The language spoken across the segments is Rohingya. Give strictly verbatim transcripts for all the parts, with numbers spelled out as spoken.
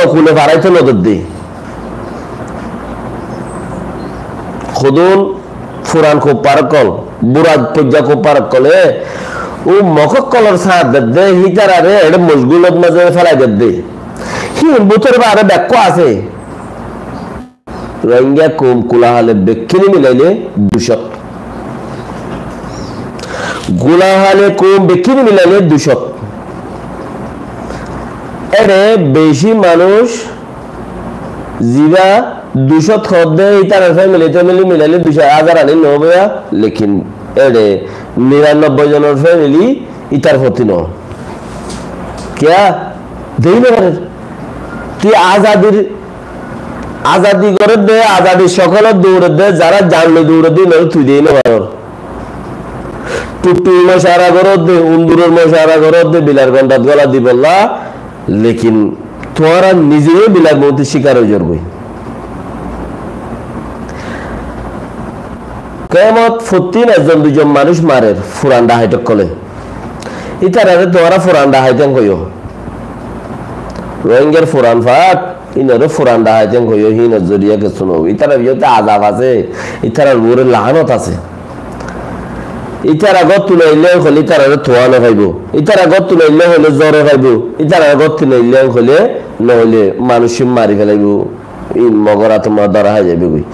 kule faraito no dedde. Hodún furan kuffar ókkol, bura foijja kuffar ókkole, ó Mog ókkolor sáñt dedde, hítarare eçé mocgulot mazé félai dedde. Hín bútore bare bekkún asé. Rohingya koum kulahale bekkíni milaile dui cót. Kulahale koum bekkíni milaile dui cót. Ére beci manúic ziba dui cót hoódde, ítarar family, family milaile dui cót, házar aní no óibo, lekin ére niranobboi zonor family ítar foti no. Kiyá? Dei no farer. Tui azadir Azadi gorédde, azadir sókolot douredde, zará zan loi douredde, ínoré tui dei no farer. Tuktui mocara gorédde, unduror mocara gorédde, bilar gondat gola dibolla, lekin tuáñra nize bilar moutor cikar ói zargói. Kiyamot fottin ekzon duizon manúic marer, furan dhahait ókkole. Ítarare tuáñra furan dhahait en hoiyó. Rohingyar furan fak, ínoré furan dhahait en hoiyó, hínor zoriya kessú no óibo. Ítarar bútore azab asé, ítarar uore laánot asé. Ítara góttu no aille hoile ítarare tuá no faibo. Ítara góttu no aille hoile zore faibo. Ítara góttu no aille hoile no hoile manúic mari felaibo. Ín Mogor átor mazé dóra hái zaibói.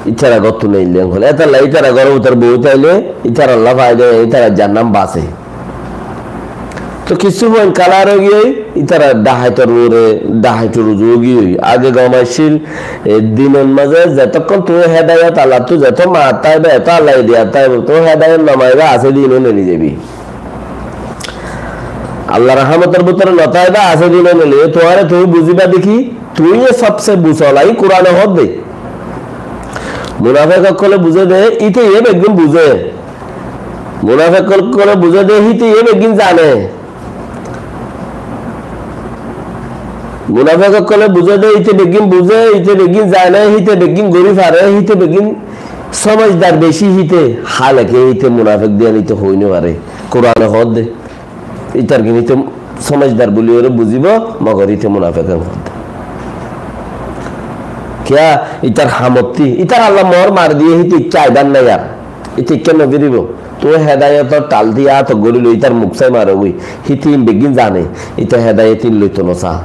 Ítara góttu no aille hoile. Étalla ítara góror bútore boói táile ítaralla faida, ítarar jannam basé. Toh kissú point kalar ói giyói, ítara dhahaitor uore, dhahaitor uzu ói giyói. Age gom accíl, e dinor mazé zetokkón tuñí hedayot Allattú zeto maát táiba, eto Allaye diya táibo, tuñí hedayot no maiba, asé din ó neli zaibi. Allar rahámotor bútore no táiba, asé din ó neli zaibi. Tuáñre tuñí buziba de ki, tuñí e sobse buzola, i Kurane hoódde. Munafek ókkole buzé de, íte e beggún buzé. Munafek ókkole buzé de, híte e beggún zane. Munafek ókkole buzé de, íte beggún buzé, íte beggún zane, híte beggún gorí fare, híte beggún somajhdar beci híte, hálake híte munafek diyan íte hoi no fare. Kurane hoódde. Ítar gin íte somajhdar buliyóre buzibo, mogor íte munafek en hoódde. Kiyá? Ítar hamottí, ítar Alla moór mari diye híte ikká aibar nai ar. Íte ikká no firibo. Tuñí hedayotor thal di átot gorí loi ítar muk sai marogói. Híte ín beggín zane. Íte hedayot ín loito no sa.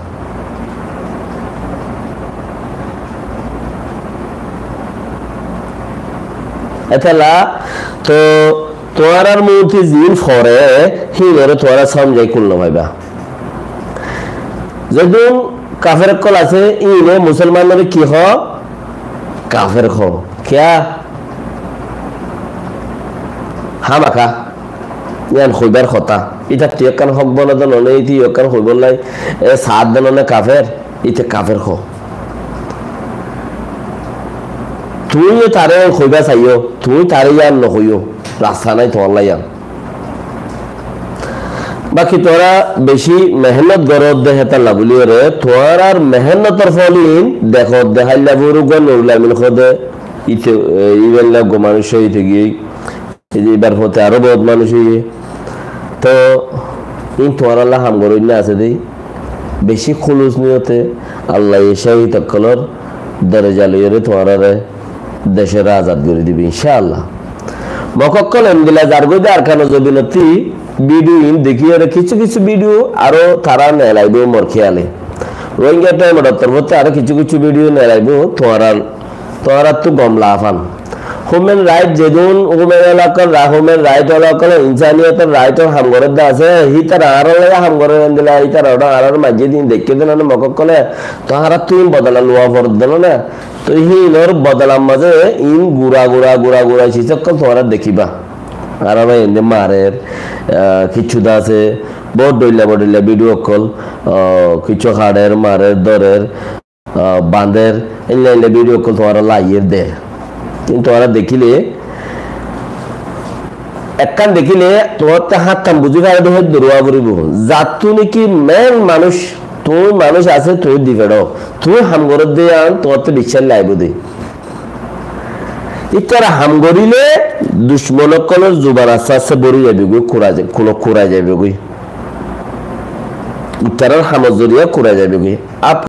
Étella to tuáñrar muúntu ziín fore, híinoré tuáñra somzai kul no faiba. Zedún kafer ókkol asé, íine musolmanoré ki hoó? Kafer hoó. Kiyá? Hámaka. Yían hoibar hotá. Ítattú ekkán hók bone de no né, íte ekkán hoibolla, e, saát de no né kafer. Íte kafer hoó. Tuñí taré hoibá saiyó, tuñí taré yían no hoiyó, rasta nái tuáñlla yían. Baki tuáñra beci mehénnot goró de hétalla buliyóre, tuáñrar mehénnotor fol iín dekó de, háilla furugua Nurul Amin hoó de, íte, e, íballa uggwá manúic cóhid ói giyói. Ei ze ibar fóte aró bout manúic óiye. Toh, iín tuáñralla ham goróinna asé dé, beci húlus niyote Allaye cóhid ókkolor doreja loiyóre tuáñráre decóre azad gorí dibo, incáallah. Mok ókkol endilla zargói de Arkanor zobinottí, bídiyo iín dekíyore, kissú kissú bídiyo aró tará neelaibó mor kéyale. Rohingya Taimor torfóttu aró kissú kissú bídiyo neelaibó, tuáñrar Tuáñrattú gom lafan. Human right zedún, human elakar ra-, human right elakar insaniyotor right or ham gorédde asé, hítara añárar lage ham gorér endilla, hítara oda añárar maijjé din deikké de nane mok ókkole, tuáñrattú iín bodola luwa foredde nane. Toi híinor bodolar mazé iín gura gura, gura gura sis ókkol tuáñra dekíba. Añárar ende marer, ah, kissú de asé, bout dhoilla bout dhoilla bídiyo ókkol, ah, kissú haçer, marer, dórer, ah, bañder, éilla éilla bídiyo ókkol tuáñra laiyér der. Kintu tuáñra dekíle, ekkán dekíle tuáñrattú háñttan buzí fare de, héddur uwá foribó. Zattú niki main manúic, tuñí manúic asé, tuñí difeçó, tuñí ham goródde yían tuáñrattú biccác laibó de. Ítara ham goríle ducmon ókkolor zuban asté asté bóri zaibói, kura za-, kulo kura zaibói. Itarar hamor zoriya kurai zaibogói. Ap-